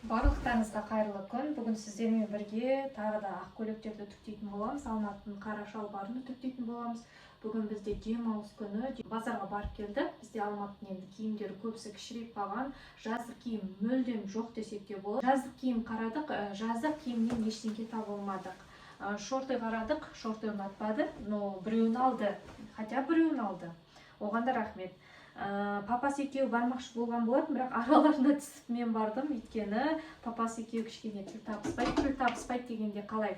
Барлықтарыңызға қайырлы күн! Бүгін сіздермен бірге тағы да ақ көйлектерді үтіктейтін боламыз, Алматының қара шалбарын үтіктейтін боламыз. Бүгін бізде демалыс күні, базарға барып келдік. Бізде Алматының енді киімдері көбісі кішірейіп қалған, жаздық киім мүлдем жоқ десек те болады. Жаздық киім қарадық, жаздық киімнен ештеңе таба алмадық. Шорты қарадық, шорты ұнатпады, но біреуін алды, хотя біреуін алды, оған да рахмет. Папасы екеуі бармақшы болған болатын, бірақ араларына түсіп мен бардым, өйткені папасы екеуі кішкене тіл табыспайды. Тіл табыспайды дегенде қалай,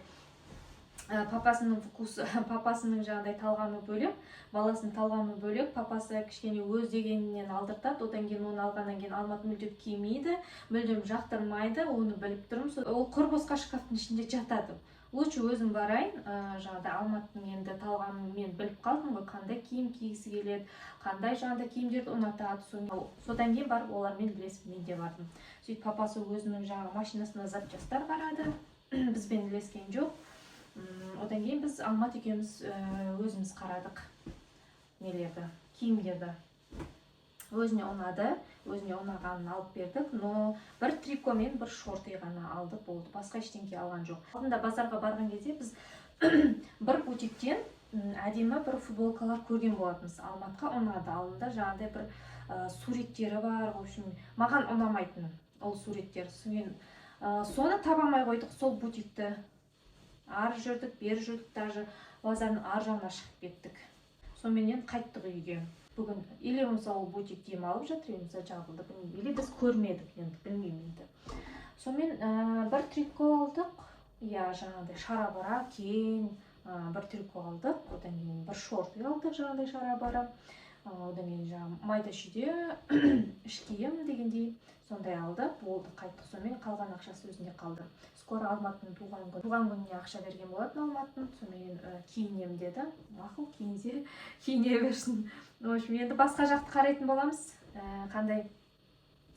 папасының вкусы, папасының жаңағыдай талғамы бөлек, баласының талғамы бөлек. Папасы кішкене өз дегенінен алдыртады, одан кейін оны алғаннан кейін Алмат мүлдем кимейді, мүлдем жақтырмайды, оны біліп тұрмын. Ол құр босқа шкафтың ішінде жатады. Лучше өзім барайын. Жаңағыдай Алматының енді талғамын мен біліп қалдым ғой, қандай киім кигісі келеді, қандай жаңағыдай киімдерді ұнатады. Содан кейін барып олармен ілесіп мен де бардым. Сөйтіп папасы өзінің жаңағы машинасына запчастар қарады, бізбен ілескен жоқ. Одан кейін біз Алмат екеуміз өзіміз қарадық нелерді, киімдерді. Өзіне ұнады, өзіне ұнағанын алып бердік, но бір трико мен бір шорты ғана алды, болды, басқа ештеңке алған жоқ. Алдында базарға барған кезде біз бір бутиктен әдемі бір футболкалар көрген болатынбыз, Алматқа ұнады. Алдында жаңағыдай бір суреттері бар, в общем, маған ұнамайтын ол суреттер. Сонымен соны таба алмай қойдық. Сол бутикті ары жүрдік, бері жүрдік, даже базардың ар жағына шығып кеттік. Соныменен қайттық үйге. Бүгін или болмаса ол бутик демалып жатыр, или болмаса жабылды, білмеймін, или біз көрмедік енді, білмеймін енді. Сонымен бір трико алдық, иә, жаңағыдай шарабара кең, бір трико алдық, одан кейін бір шорты алдық, жаңағыдай шарабара, одан кейін жаңағы майда шүйде іш киім дегендей сондай алдық, болды, қайттық. Сонымен қалған ақшасы өзінде қалды. Скоро Алматының туған күні, туған күніне ақша берген болатын Алматының. Сонымен киінемін деді, мақұл, киінсе, киіне берсін. В общем, енді басқа жақты қарайтын боламыз. Қандай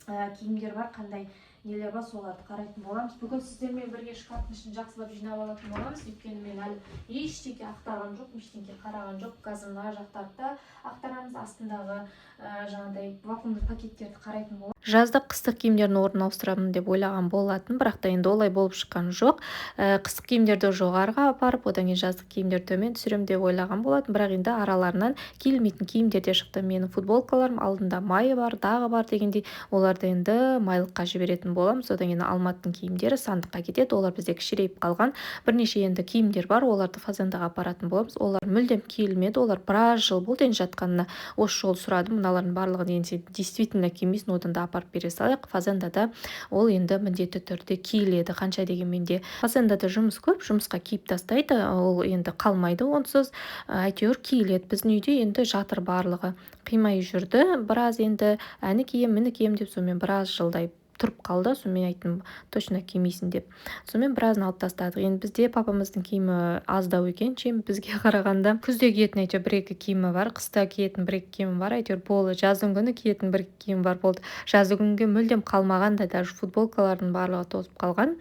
киімдер бар, қандай нелер бар, соларды қарайтын боламыз. Бүгін сіздермен бірге шкафтың ішін жақсылап жинап алатын боламыз, өйткені мен әлі ештеңе ақтарған жоқпын, ештеңе қараған жоқпын. Қазір мына жақтарды да ақтарамыз, астындағы жаңағыдай вакуумный пакеттерді қарайтын боламыз. Жаздық, қыстық киімдердің орнын ауыстырамын деп ойлаған болатын, бірақ та енді олай болып шыққан жоқ. Қыстық киімдерді жоғарыға апарып, одан кейін жаздық киімдерді төмен түсіремін деп ойлаған болатын, бірақ енді араларынан киілмейтін киімдер де шықты. Менің футболкаларым алдында майы бар, дағы бар дегендей, оларды енді майлыққа жіберетін боламыз. Одан кейін Алматының киімдері сандыққа кетеді, олар бізде кішірейіп қалған. Бірнеше енді киімдер бар, оларды фазендаға апаратын боламыз. Олар мүлдем киілмеді, олар біраз жыл болды енді жатқанына. Осы жолы сұрадым: «Мыналардың барлығын енді сен действительно кимейсің, одан да апарып бере салайық фазендада, ол енді міндетті түрде киіледі. Қанша дегенмен де фазендада жұмыс көп, жұмысқа киіп тастайды, ол енді қалмайды онсыз, әйтеуір киіледі. Біздің үйде енді жатыр барлығы, қимай жүрді біраз енді, әні киемін, міне киемін деп, сонымен біраз жылдай тұрып қалды. Сонымен айттым, точно кимейсің деп, сонымен біразын алып тастадық. Енді бізде папамыздың киімі аздау екен, чем бізге қарағанда. Күзде киетін әйтеуір бір екі киімі бар, қыста киетін бір екі киімі бар, әйтеуір болды, жаздың күні киетін бір екі киімі бар, болды. Жазғы күнге мүлдем қалмаған да, даже футболкалардың барлығы тозып қалған.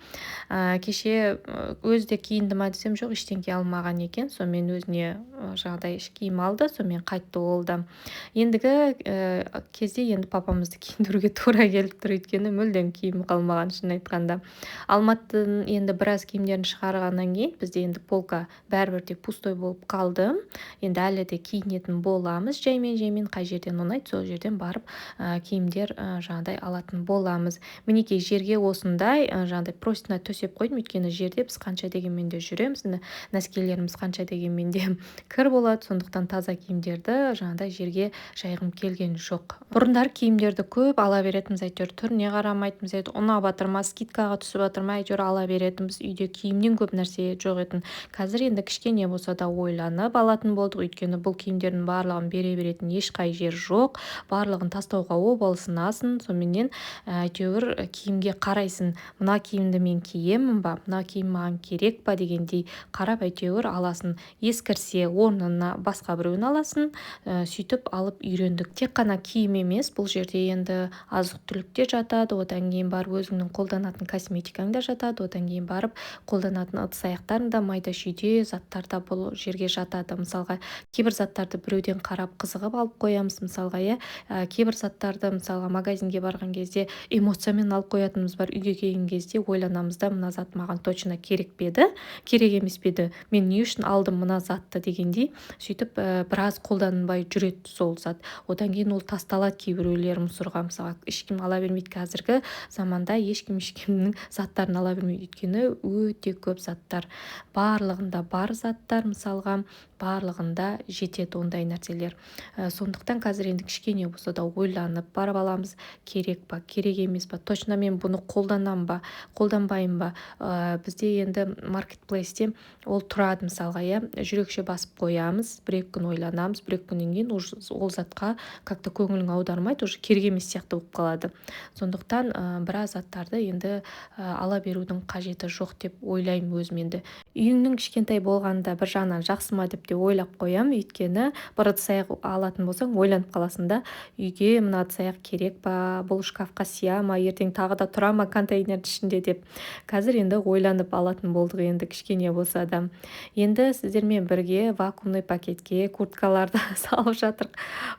Кеше өзі де киінді ма десем, жоқ, ештеңке алмаған екен. Сонымен өзіне жаңағыдай іш киім алды, сонымен қайтты ол да. Ендігі кезде енді папамызды киіндіруге тура келіп тұр, өйткені мүлдем киім қалмаған, шынын айтқанда. Алматының енді біраз киімдерін шығарғаннан кейін бізде енді полка бәрібір де пустой болып қалды. Енді әлі де киінетін боламыз жаймен жаймен, қай жерден ұнайды, сол жерден барып киімдер жаңағыдай алатын боламыз. Мінекей, жерге осындай жаңағыдай простыня төсеп қойдым, өйткені жерде біз қанша дегенмен де жүреміз, носкилеріміз қанша дегенмен де кір болады, сондықтан таза киімдерді жаңағыдай жерге жайғым келген жоқ. Бұрындары киімдерді көп ала беретінбіз, әйтеуір түріне қарамайтынбыз, әйтеуір ұнап жатыр ма, скидкаға түсіп жатыр ма, әйтеуір ала беретінбіз. Үйде киімнен көп нәрсе жоқ етін. Қазір енді кішкене болса да ойланып алатын болдық, өйткені бұл киімдердің барлығын бере беретін ешқай жер жоқ, барлығын тастауға обалсынасың. Соныменен әйтеуір киімге қарайсың, мына киімді мен киемін ба, мына киім маған керек па дегендей қарап, әйтеуір аласың. Ескірсе, орнына басқа біреуін аласың. Сөйтіп алып үйрендік. Тек қана киім емес, бұл жерде енді азық түлік те жатады. Одан кейін барып өзіңнің қолданатын косметикаң да жатады. Одан кейін барып қолданатын ыдыс-аяқтарың да, майда шүйде заттар да бұл жерге жатады. Мысалға, кейбір заттарды біреуден қарап қызығып алып қоямыз, мысалға, иә. Кейбір заттарды, мысалға, магазинге барған кезде эмоциямен алып қоятынымыз бар. Үйге келген кезде ойланамыз да, мына зат маған точно керек пе еді, керек емес пе еді, мен не үшін алдым мына затты дегендей, сөйтіп біраз қолданбай жүреді сол зат. Одан кейін ол тасталады кейбіреулер мусорға, мысалға, ешкім ала бермейді. Қазіргі заманда ешкім ешкімнің заттарын ала бермейді, өйткені өте көп заттар, барлығында бар заттар, мысалға, барлығында жетеді ондай нәрселер. Сондықтан қазір енді кішкене болса да ойланып барып аламыз, керек па, керек емес па, точно мен бұны қолданам ба, қолданбаймын ба. Бізде енді маркетплейсте ол тұрады, мысалға, иә, жүрекше басып қоямыз, бір-екі күн ойланамыз, бір-екі күннен кейін уже ол затқа как-то көңілің аудармайды, уже керек емес сияқты болып қалады. Сондықтан біраз заттарды енді ала берудің қажеті жоқ деп ойлаймын өзім енді. Үйіңнің кішкентай болғанда бір жағынан жақсы ма деп те ойлап қоямын, өйткені бір ыдыс-аяқ алатын болсаң ойланып қаласың да, үйге мына ыдыс-аяқ керек па, бұл шкафқа сыя ма, ертең тағы да тұра ма контейнердің ішінде деп. Қазір енді ойланып алатын болдық енді кішкене болса да. Енді сіздермен бірге вакуумный пакетке курткаларды салып жатырық.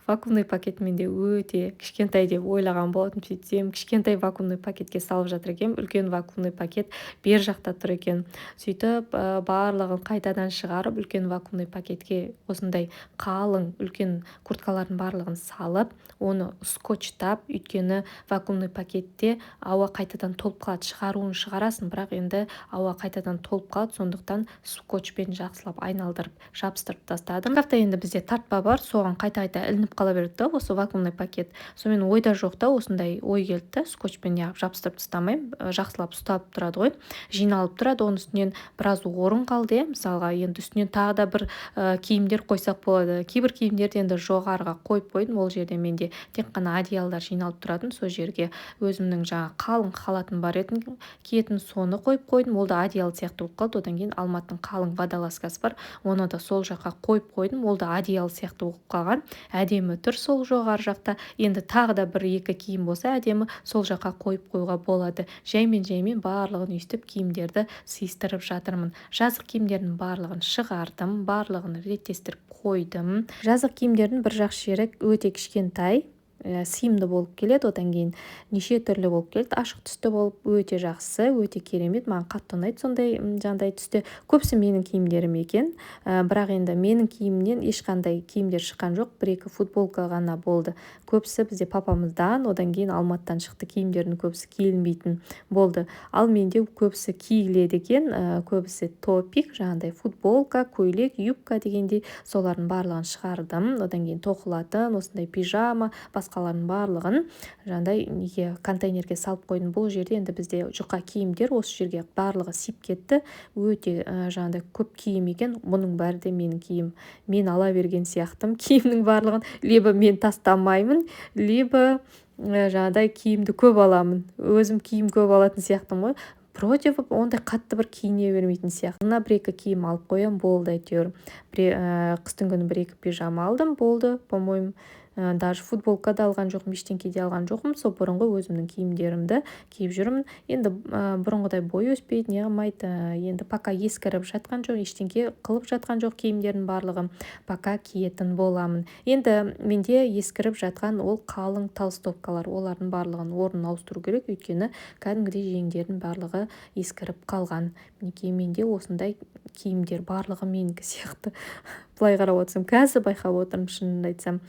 Вакуумный пакет менде өте кішкентай деп ойлаған болатынмын, сөйтсем кішкентай вакуумный пакетке салып жатыр екенмін, үлкен вакуумный пакет бер жақта тұр екен. Сөйтіп барлығын қайтадан шығарып, үлкен вакуумный пакетке осындай қалың үлкен курткалардың барлығын салып, оны скотчтап, өйткені вакуумный пакетте ауа қайтадан толып қалады, шығаруын шығарасың, бірақ енді ауа қайтадан толып қалады, сондықтан скотчпен жақсылап айналдырып жабыстырып тастадым. Шкафта енді бізде тартпа бар, соған қайта-қайта ілініп қала береді да осы вакуумный пакет. Сонымен ойда жоқта осындай ой келді да, скотчпен неғып жабыстырып тастамаймын, жақсылап ұсталып тұрады ғой, жиналып тұрады, оның үстінен біраз орын қалды, иә, мысалға, енді үстінен тағы да бір киімдер қойсақ болады. Кейбір киімдерді енді жоғарыға қойып қойдым, ол жерде менде тек қана одеялдар жиналып тұратын, сол жерге өзімнің жаңа қалың халатым бар еді киетін, соны қойып қойдым, ол да одеял сияқты болып қалды. Одан кейін Алматының қалың водолазкасы бар, оны да сол жаққа қойып қойдым, ол да одеял сияқты болып қалған, әдемі тұр сол жоғары жақта. Енді тағы да бір-екі киім болса әдемі сол жаққа қойып қоюға болады. Жаймен-жаймен барлығын өйстіп киімдерді сыйыстырып жатырмын. Жазық киімдердің барлығын шығардым, барлығын реттестіріп қойдым. Жазық киімдердің бір жақсы жері өте кішкентай, сыйымды болып келеді. Одан кейін неше түрлі болып келеді, ашық түсті болып, өте жақсы, өте керемет, маған қатты ұнайды сондай жаңағыдай түсті. Көбісі менің киімдерім екен, бірақ енді менің киімімнен ешқандай киімдер шыққан жоқ, бір-екі футболка ғана болды. Көбісі бізде папамыздан, одан кейін Алматыдан шықты, киімдердің көбісі киілмейтін болды. Ал менде көбісі киіледі екен, көбісі топик, жаңағыдай футболка, көйлек, юбка дегендей, солардың барлығын шығардым. Одан кейін тоқылатын осындай пижама, басқалардың барлығын жаңағыдай неге контейнерге салып қойдым. Бұл жерде енді бізде жұқа киімдер осы жерге барлығы сиіп кетті. Өте жаңағыдай көп киім екен. Бұның бәрі де менің киім. Мен ала берген сияқтымын киімнің барлығын. Либо мен тастамаймын, либо жаңағыдай киімді көп аламын. Өзім киім көп алатын сияқтымын ғой. Вроде бы ондай қатты бір киіне бермейтін сияқты. Мына бір-екі киім алып қоямын, болды әйтеуір. Қыстың күні бір-екі пижама алдым, болды, по-моему. Даже футболка да алған жоқпын, ештеңке де алған жоқпын. Сол бұрынғы өзімнің киімдерімді киіп жүрмін. Енді бұрынғыдай бой өспейді, не қылмайды. Енді пока ескіріп жатқан жоқ, ештеңке қылып жатқан жоқ киімдердің барлығы. Пока киетін боламын. Енді менде ескіріп жатқан ол қалың толстовкалар, олардың барлығын орнын ауыстыру керек, өйткені кәдімгідей жеңдердің барлығы ескіріп қалған. Мінекей менде осындай киімдер барлығы менікі сияқты. Былай қарап отырсам, қазір байқап отырмын, шынымды айтсам.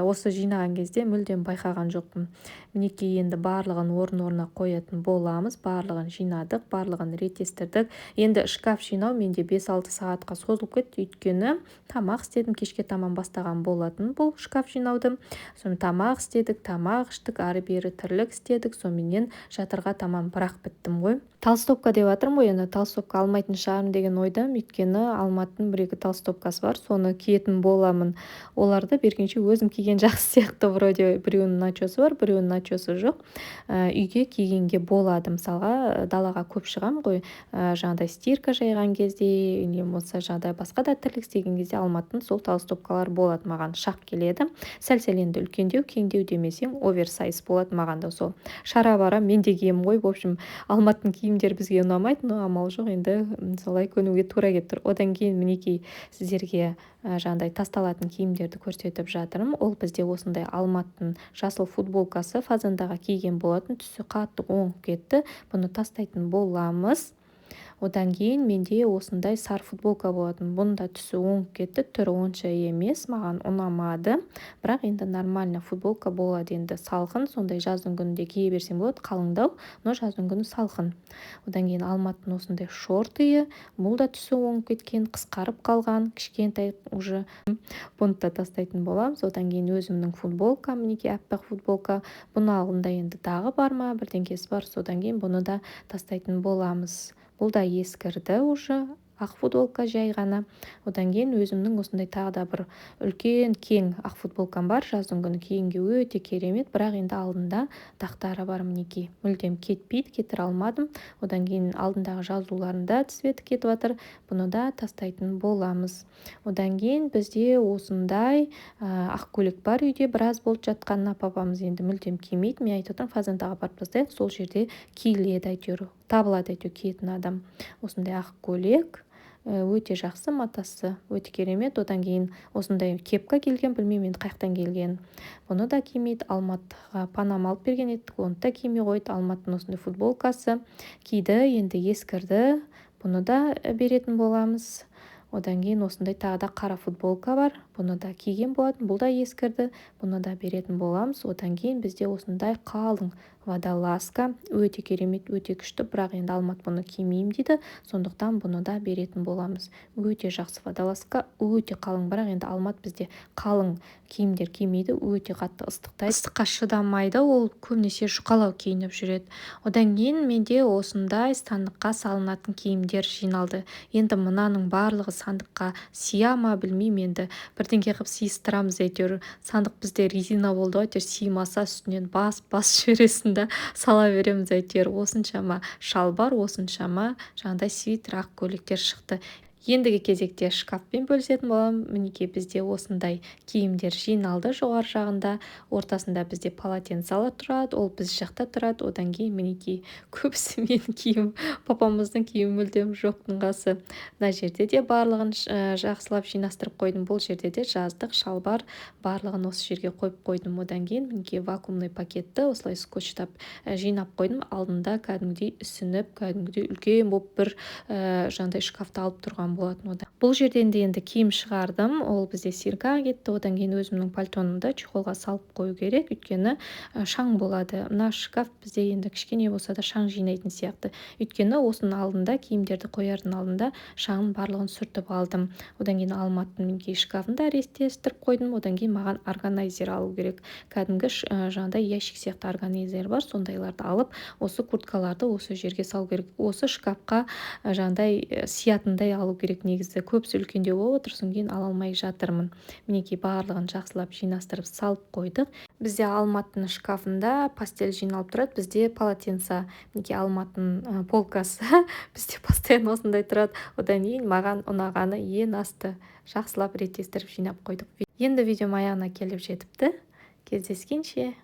Осы жинаған кезде мүлдем байқаған жоқпын. Мінекей енді барлығын орын-орнына қоятын боламыз. Барлығын жинадық, барлығын реттестірдік. Енді шкаф жинау менде 5-6 сағатқа созылып кетті, өйткені тамақ істедім, кешке таман бастаған болатын бұл шкаф жинауды. Сонымен тамақ істедік, тамақ іштік, ары-бері тірлік істедік, соныменен жатырға таман бірақ біттім ғой. Толстовка деп жатырмын ғой, енді толстовка алмайтын шығармын деген деген ойдамын, өйткені Алматының бір-екі толстовкасы бар, соны киетін боламын. Оларды бергенше, өзім киген жақсы сияқты. Вроде біреуінің начосы бар, біреуінің начосы жоқ. Үйге кигенге болады. Мысалға, далаға көп шығамын ғой, жаңағыдай стирка жайған кезде не болмаса жаңағыдай басқа да тірлік істеген кезде Алматының сол толстовкалар болады, маған шақ келеді. Сәл сәл енді үлкендеу, кеңдеу демесең, оверсайз болады маған да. Сол шара-бара мен де киемін ғой. В общем, Алматының киімдері бізге ұнамайды, но амал жоқ, енді солай көнуге тура келіп тұр. Одан кейін, мінекей, сіздерге жаңағыдай тасталатын киімдерді көрсетіп жатырмын. Ол бізде осындай Алматының жасыл футболкасы, фазендаға киген болатын, түсі қатты оңып кетті, бұны тастайтын боламыз. Одан кейін менде осындай сары футболка болатын, бұның да түсі оңып кетті, түрі онша емес, маған ұнамады, бірақ енді нормально футболка болады. Енді салқын, сондай жаздың күнінде кие берсең болады, қалыңдау, но жаздың күні салқын. Одан кейін Алматының осындай шортиы, бұл да түсі оңып кеткен, қысқарып қалған, кішкентай уже, бұны да тастайтын боламыз. Одан кейін өзімнің футболкам, мінекей, аппақ футболка. Бұның алдында енді дағы бар ма, бірдеңкесі бар. Содан кейін бұны да тастайтын боламыз, бұл да ескірді уже, ақ футболка жай ғана. Одан кейін өзімнің осындай тағы да бір үлкен, кең ақ футболкам бар, жаздың күні киюге өте керемет, бірақ енді алдында дақтары бар, мінекей, мүлдем кетпейді, кетіре алмадым. Одан кейін алдындағы жазуларында цветі кетіп жатыр, бұны да тастайтын боламыз. Одан кейін бізде осындай ақ көйлек бар үйде, біраз болды жатқанына, папамыз енді мүлдем кимейді. Мен айтып отырмын, фазендаға апарып тастайық, сол жерде киіледі, әйтеуір табылады, әйтеуір киетін адам. Осындай ақ көйлек, өте жақсы, матасы өте керемет. Одан кейін осындай кепка келген, білмеймін енді қаяқтан келген, бұны да кимейді. Алматыға панама алып берген едік, оны да кимей қойды. Алматының осындай футболкасы, киді, енді ескірді, бұны да беретін боламыз. Одан кейін осындай тағы да қара футболка бар, бұны да киген болатын, бұл да ескірді, бұны да беретін боламыз. Одан кейін бізде осындай қалың водолазка, өте керемет, өте күшті, бірақ енді Алмат бұны кимеймін дейді, сондықтан бұны да беретін боламыз. Өте жақсы водолазка, өте қалың, бірақ енді Алмат бізде қалың киімдер кимейді, өте қатты ыстықтайды, ыстыққа шыдамайды, ол көбінесе жұқалау киініп жүреді. Одан кейін менде осындай сандыққа салынатын киімдер жиналды. Енді мынаның барлығы сандыққа сия ма, білмеймін, енді бірдеңке қылып сыйыстырамыз әйтеуір. Сандық бізде резина болды ғой, әйтеуір сыймаса, үстінен бас бас жібересің да, сала береміз әйтеуір. Осыншама шалбар, осыншама жаңағыдай свитер, ақ көйлектер шықты. Ендігі кезекте шкафпен бөлісетін боламын. Мінекей, бізде осындай киімдер жиналды жоғары жағында. Ортасында бізде полотенцалар тұрады, ол біз жақта тұрады. Одан кейін, мінекей, көбісі менің киімім, папамыздың киімі мүлдем жоқтың қасы. Мына жерде де барлығын жақсылап жинастырып қойдым. Бұл жерде де жаздық шалбар, барлығын осы жерге қойып қойдым. Одан кейін, мінекей, вакуумный пакетті осылай скотчтап жинап қойдым. Алдында кәдімгідей ісініп, кәдімгідей үлкен болып бір жаңағыдай шкафты алып тұрған болатын. Одан бұл жерден де енді киім шығардым, ол бізде стиркаға кетті. Одан кейін өзімнің пальтомды чехолға салып қою керек, өйткені шаң болады. Мына шкаф бізде енді кішкене болса да шаң жинайтын сияқты, өйткені осының алдында, киімдерді қоярдың алдында шаңның барлығын сүртіп алдым. Одан кейін Алматының, мінекей, шкафын да реттестіріп қойдым. Одан кейін маған органайзер алу керек, кәдімгі жаңағыдай ящик сияқты органайзер бар, сондайларды алып, осы курткаларды осы жерге салу керек. Осы шкафқа жаңағыдай сиятындай алу керек негізі, көбісі үлкендеу болып отыр, содан кейін ала алмай жатырмын. Мінекей, барлығын жақсылап жинастырып салып қойдық. Бізде Алматының шкафында постель жиналып тұрады, бізде полотенце. Мінекей, Алматының полкасы бізде постоянно осындай тұрады. Одан кейін маған ұнағаны ең асты, жақсылап реттестіріп жинап қойдық. Енді видеом аяғына келіп жетіпті. Кездескенше!